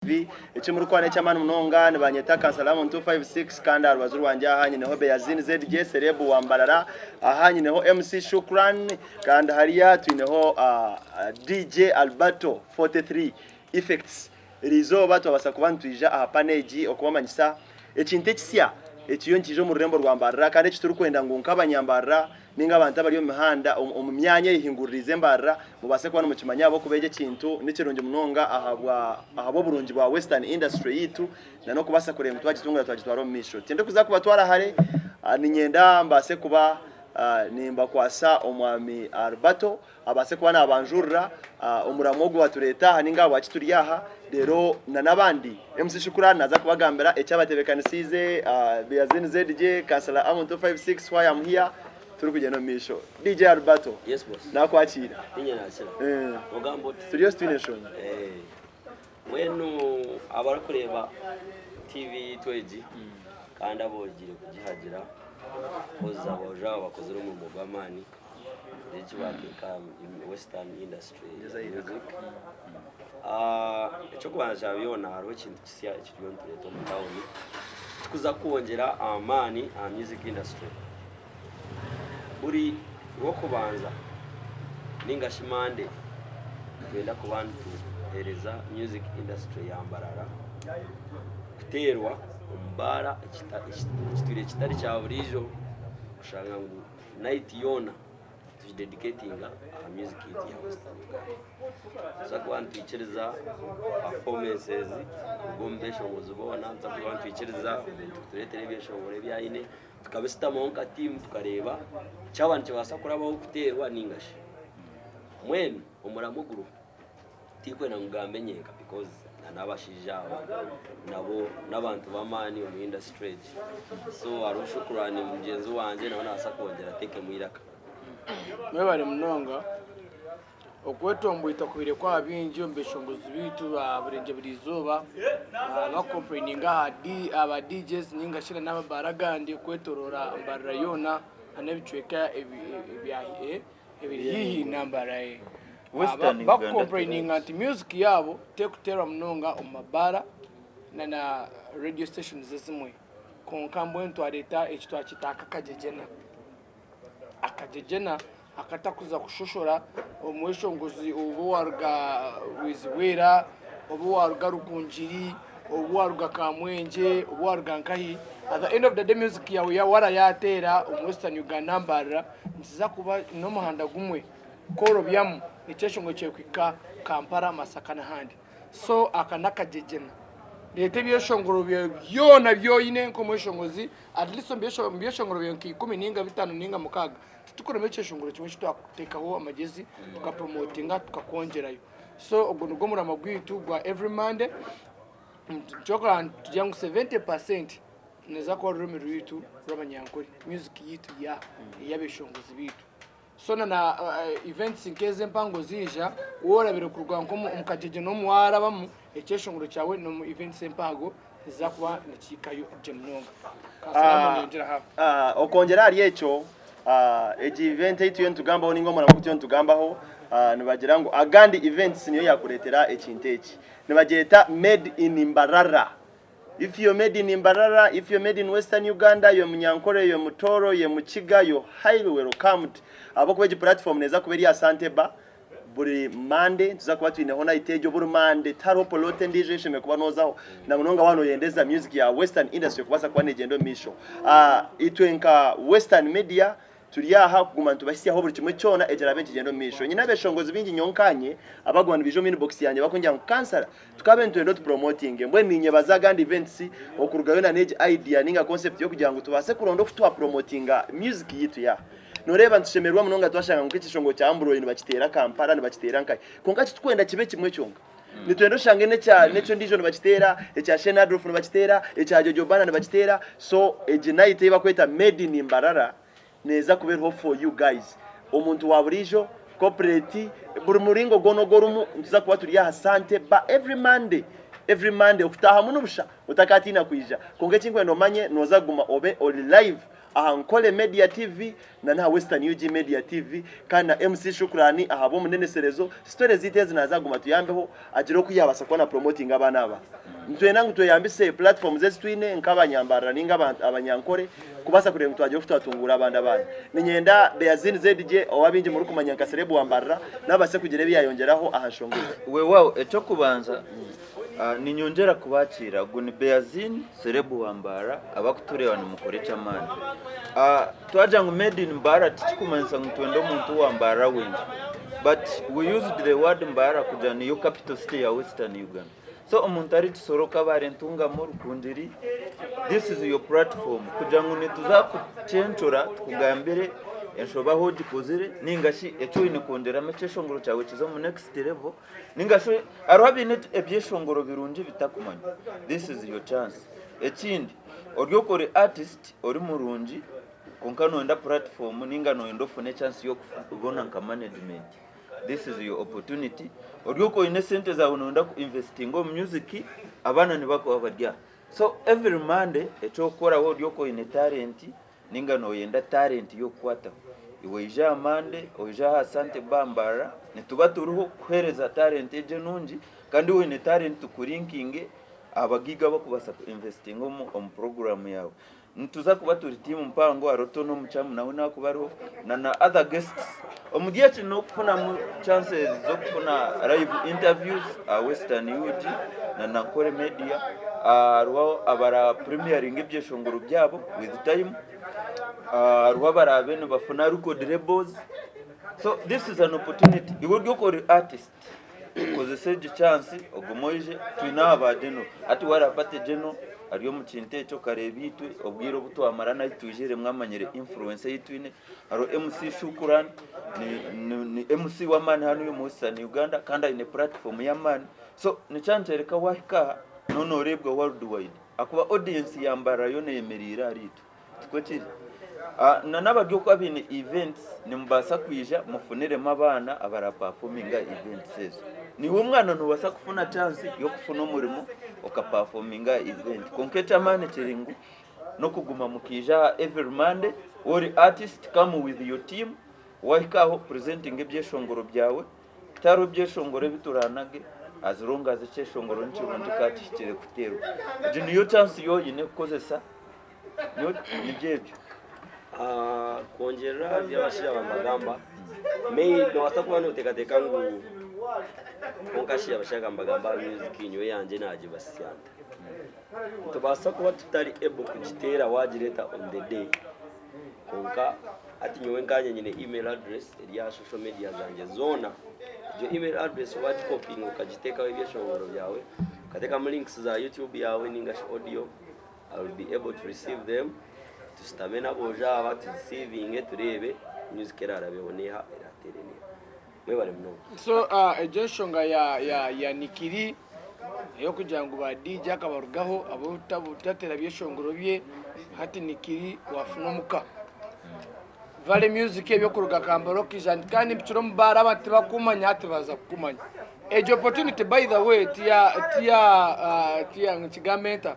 TV. Eki murikukora n'eky'amaani munonga, nibanyeta Kansalamu 256 kandi aha rubaju rwangye aha nyineho Beyazin ZJ Celeb wa Mbarara, aha nyineho MC Shukran kandi hariya twineho DJ Alberto 43 Effects. Eriizooba twabaasa kuba nitwija aha pano egi okubamanyisa ekintu ekisya ekiriyo nikiija omu rurembo rwa Mbarara kandi eki turikwenda ngu nk'abanyambarara Ninga abantu abari omu mihanda, omu myanya eyehinguririize embarara, mubaase kuba nimukimanya ahabw'okuba egi ekintu nikirungi munonga ahabwa ahabw'oburungi bwa Western industry yaitu na n'okubaasa kureeba ngu twagitungura twagitwara omu maisho. Tindikuza kubatwara hare, niinyenda mbaase kuba nimbakwasa Omwami Alberto abaase kuba naabanjurira omuramwa ogu batureeta aha ninga ahabwaki turi aha reero na n'abandi. MC Shukura naaza kubagambira eki abatebeekanisiize Beazin ZJ, Councillor Amon 256 why am here turikugyenda omu maisho. DJ Alberto Yes boss. naakwakiira. Ninye nakira. Ogamba oti? Turiyo titwine nshonga. Eh. Mbwenu abarikureeba TV yaitu egi kandi abogiire kugihagira koz aboojo aba bakozire omurimo gw'amaani. Eki bateeka western industry ya music. Eky'okubanza kya byona hariho ekintu kisya ekituriyo nitureeta omu tawuni ekirikuza kwongyera amaani aha music industry. Buri Rwokubanza ninga shi Monday nitwenda kuba nituheereza music industry ya Mbarara kuteerwa omu baara ekitwire kitari kya buriijo kushanga ngu Night yoona tugidedicatinga aha music yaitu ya western Uganda. Nituza kuba nitwikiriza performances kuruga omu beshongozi boona, nituza kuba nitwikiriza omuntu kutureetera ebyeshongoro ebi aine, tukabisitamaho nka tiimu tukareeba kyaba nikibaasa kurabaho kuteerwa ninga shi. Mbwenu omuramo guriho. Tikwenda ngu ngambe nyenka because na n'abashaija aba nabo n'abantu b'amaani omu industry egi. So hariho Shukrani mugyenzi wangye nawe nabaasa kwongyera ateekemu eiraka. Mwebare munonga. Okwetomboita kubaire kwaba bingi omu beshongozi baitu ba Burengyerwa burizooba bakukompureyininga aha ba DJs ninga shi n'amabaara agandi kwetoroora Mbarara yoona n'ebicweka ebiri haihi na Mbarara. Western Uganda Bakukompureyininga nti music yaabo terikuteerwa munonga omu mabaara na na radio stations ezimwe. Kwonka mbwenu twareeta eki twakyeta akakagyegyena. Akagyegyena akatakuza kushoshora omweshongozi oba owaruga Rwizibwera, oba owaruga Rukungiri, oba owaruga Kamwengye, oba owaruga nkahi, at the end of the day music yaawe warayateera omu Western Uganda Mbarara nikiza kuba n'omuhanda gumwe. Kworobyamu ekyeshongoro kyawe kuhika Kampala, Masaka n'ahandi. So aka n'akagyegyena. Reeta ebyeshongoro byawe byona ebi oine nk'omweshongozi, at least omu byeshongoro byawe nka ikumi ninga bitaano ninga mukaaga, titukuremu ekyeshongoro kimwe eki twakuteekaho amagyezi tukapromotinga tukakwongyerayo. So ogwo nigwo murama gwaitu gwa every Monday. Nikyo nitugira ngu 70% neeza kuba orurimi rwaitu rw'abanyankore, music yaitu ey'abeshongozi baitu. So na na events nk'ezo empango ziija, worabire kuruga nk'omu kagyegye n'omu warabamu, ekyeshongoro kyawe n'omu events empango niziza kuba nikihikayo gye munonga. Kansala nayongyera aho. Ah, okwongyera ahari ekyo, ah, egi event ei turiyo nitugambaho ninga omurimo ogu turiyo nitugambaho, ah, nibagira ngu agandi events niyo yakureetera ekintu eki. Nibagyeta Made in Mbarara. If you're made in Mbarara, if you're made in Western Uganda, you're Munyankore, you're Mutooro, you're Mukiga, you're highly welcomed. Ahabw'okuba egi platform neeza kuba eri aha Sante Bar buri Monday, nituza kuba twineho night egyo buri Monday, tihariho plot endiijo ei oshemereire kuba noozaho na munonga waaba nooyendeza music ya Western industry kubaasa kuba neegyenda omu maisho. Itwe nka Western Media Turi aha kuguma nitubahitsyaho buri kimwe kyona ekiraabe nikigyenda omu maisho. Nyine abeshongozi baingi nyowe nkaanye abaguma nibaija omu inbox yangye bakungira ngu kansara tukaabe nitwenda otupromotinge. Mbwenu ninyebaza agandi events okurugayo na n'egi idea ninga concept y'okugira ngu tubaase kuronda oku twapromotinga music yaitu ya. Noreeba nitushemererwa munonga twashanga ngu nk'ekishongoro kya Ambroy nibakiteera Kampala nibakiteera nkahi. Kwonka titukwenda kibe kimwe kyonka. Nitwenda oshange n'ekya n'eky'ondiijo nibakiteera, ekya Shane Adolf nibakiteera, ekya Jojo Banner nibakiteera. So egi night ei bakweta Made in Mbarara neeza kuba eriho for you guys. Omuntu wa buriijo, corporate, buri muringo gwona ogu orimu nituza kuba turi aha Sante Bar every Monday. Every Monday okutaahamu ni busha otakatiina kwija. Kwonka eki ndikwenda omanye nooza kuguma obe ori live aha Nkole Media TV na n'aha Western UG Media TV kandi na MC Shukrani ahabw'omuneneserezo. Story zaitu ezi naaza kuguma atuyambeho agire oku yaabaasa kuba na promotinga abaana aba. Nitwenda ngu tweyambise platforms ezi twine nk'abanyambarara ninga abanyankore kubaasa kureeba ngu twagira oku twatunguura abandi abaana. Niinyenda Beazin ZJ ou abaingi murikumanya nka Celeb wa Mbarara nawe abaase kugira ebi yaayongyeraho aha nshonga egi. Weewaawo eky'okubanza niinyongyera kubakiira ogu ni Beazin Celeb wa Mbarara abakutureeba nimukora eky'amaani. Twagira ngu made in Mbarara tikikumanyisa ngu nitwenda omuntu wa Mbarara wenka but we used the word Mbarara kugira niyo capital city ya Western Uganda. So omuntu ari Kisoro, Kabale, Ntungamo, Rukungiri, this is your platform kugira ngu nituza kucencura tukugambire enshobe ahu ogikozire ninga shi eki oine kwongyeramu ekyeshongoro kyawe kize omu next level ninga shi hariho abaine ebyeshongoro birungi bitakumanywa this is your chance. Ekindi ori okwo ori artist ori murungi kwonka noyenda platform ninga noyenda ofune chance y'okubona nka management. This is your opportunity ori okwo oine esente zaawe noyenda ku investinga omu music abaana nibakuba bari aha so every Monday eky'okukora waaba ori okwo oine talent ninga noyenda talent y'okukwataho iwe ija aha Monday oije aha Asante Bar Mbarara nituba turiho kukuheereza talent egyo enungi kandi waaba oine talent tukurinkinge abagaiga abarikubaasa ku investinga omu puroguraamu yaawe. Nituza kuba turi tiimu mpango hariho Tony Omuchamu nawe nakuba ariho na na other guests. Omuri eki n'okufunamu chances z'okufuna live interviews aha Western UG na na Nkore Media. Hariho abara premieringa ebyeshongoro byabo with time. Hariho abaraabe nibafuna record labels. So this is an opportunity. Iwe ori okwo ori artist. Kozesa egi chance ogume oije twine aha ba General. Hati waraba ati General ari omu kintu ekyo okareeba itwe obwire obu twamara nahi twijire mwamanyire influence ei twine. Hariho MC Shukran ni, ni, ni MC w'amaani hanu omu Western Uganda kandi aine platform y'amaani. So nikyo nikyoreka wahika aha noba noreebwa world wide ahakuba audience ya Mbarara yoona eyemereire ahari itwe. Tikwo kiri? Na n'abari okwo abaine events nimubaasa kwija mufuniremu abaana abarapafominga aha events ezo. Naiwe omwana noobaasa kufuna chance y'okufuna omurimo okapafominga aha event. Kwonka eky'amaani kiri ngu n'okuguma mukaija aha every Monday, waaba ori artist come with your team, waahika aho opurezentinge ebyeshongoro byawe, Tihariho byeshongoro ebi turanage as long as ekyeshongoro ni kirungi ka kihikire kuteerwa. Egi niyo chance yoyine kukozesa nibyo ebyo. Kwongyerera aha bi abashaija bambagamba, may noobaasa kuba nooteekateeka ngu kwonka shi abashaija bambagamba aha music nyowe eyangye naagibasya nta? Nitubaasa kuba tutari able kugiteera waagireeta on the day kwonka hati nyowe nkanye nyine email address eri aha social media zangye zoona. Egyo email address waagikopinga okagiteekaho ebyeshongoro byawe, okateekamu links za YouTube yaawe ninga shi audio, I will be able to receive them tushutame n'aboojo aba tuzisiivinge tureebe music erarabeho neeha erateere neeha. Mwebare munonga. So egyo enshonga ya Nikiri ey'okugira ngu ba DJ akabarugaho ahabw'obutatera byeshongoro bye hati Nikiri wafuna omuka. Vale Music eby'okuruga Kampala okaija kandi mpikire omu baara abantu tibakumanya hati baza kukumanya. Egyo opportunity by the way tiya tiya tiya nkigambe nta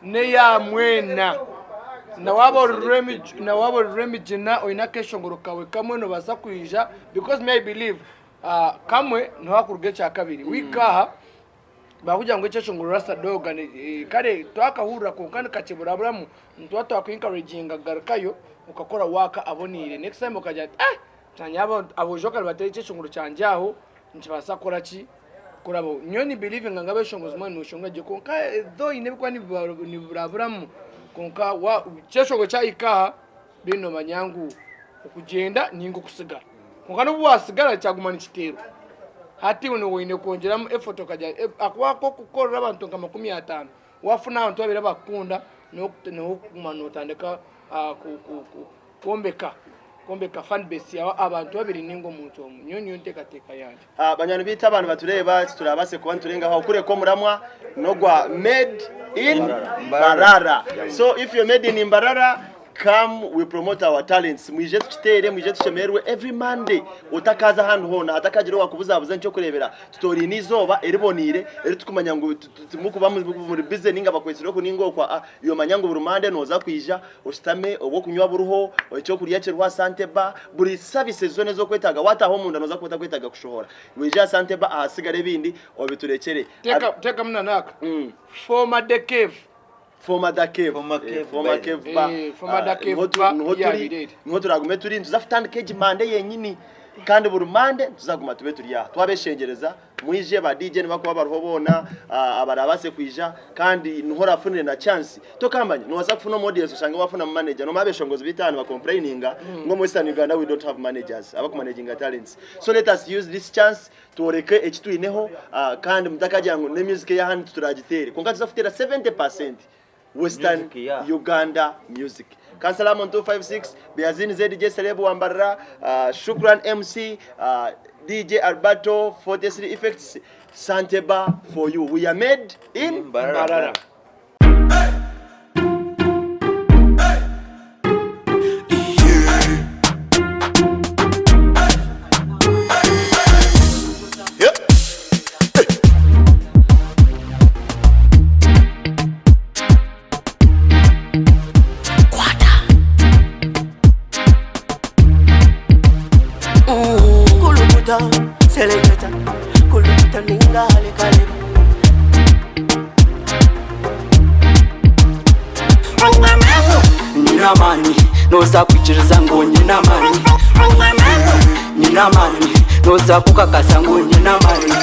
neya mwena na waaba ori na waaba ori Rwemigyina oine akeshongoro kawe kamwe nobaasa kwija because me I believe kamwe niho hakuruga ekyakabiri wiika aha bakugira ngu ekyeshongoro Rasta Dog kare twakahurira kwonka nikakiburaburamu nituba twaku encouraginga kugarukayo okakora work aboneire next time okagira oti eh nanye aboojo kare bateire ekyeshongoro kyangye aho nikibaasa kukora ki kurabaho. Nyowe ni believinga ngu abeshongozi mwena nimweshongora gye kwonka though haine ebirikuba nibiburaburamu kwonka ekyeshongoro kyahika aha then nomanya ngu okugyenda ninga okusigara kwonka n'obu wasigara kyaguma nikiteerwa. Hati iwe oine kwongyeramu effort okagira ahakuba nk'okukorera abantu nka 50 wafuna abantu babiri abakukunda n'okuguma notandika kwombeka kwombeka fan base yawe abantu babiri ninga omuntu omwe nyowe niyo nteekateeka yangye. Banywani baitu aba nibatureeba tituraabaase kuba niturengaho aho kureka omuramwa n'ogwa made in Mbarara. So if you're made in Mbarara. Come we promote our talents, mwije tukiteere, mwije tushemererwe every Monday otakaaza ahandi hoona, hatakagira owakubuzabuza nikyokureebera tutoraine eizooba eriboneire eritukumanya ngu timukuba muri busy ninga bakwetsire oku ninga oku aa iwe manya ngu buri Monday nooza kwija oshutame obwokunywa buriho, ekyokurya kiriho Asante Bar, buri services zoona ezi orikwetaaga waataaha omunda nooza kuba otakwetaaga kushohora, waija aha Asante Bar ahasigara ebindi obiturekyere. Teeka teekamu na n'aka Former the Cave. Former da Cave. Former Eh, Cave Former by- Cave Bar. Eh, Former da Ah, Cave niho tu- Bar niho turi yaabaire eri. niho turagume turi nituza kutandika egi mande yenyini kandi buri mande tuzaguma tube turi aha twabeshengyereza mwije ba DJ nibakuba bariho boona ah, abarabaase kwija kandi niho orafunire na chance tokamanya nobaasa kufuna omu audience oshange wafunamu manager nomanya abeshongozi baitu aha nibakomplaininga ngu omu Western Uganda we don't have managers abakumanaginga talents so let us use this chance Tworeke eki twineho kandi mutakagira ngu n'emusic ey'aha nituturagiteere kwonka tuza kuteera 70% Western Music ya. Uganda music. Kansala Amon 256, Beazini ZJ Celeb wa Mbarara, Shukran MC, DJ Alberto 43 Effects, Santeba for you. We are made in Mbarara. Mbarara. Kulukuta, seleketa, kulukuta ninga halikaleba. Nyine amaani nooza kwikiriza ngu nyine amaani Nyine amaani nooza kukakasa ngu nyine amaani.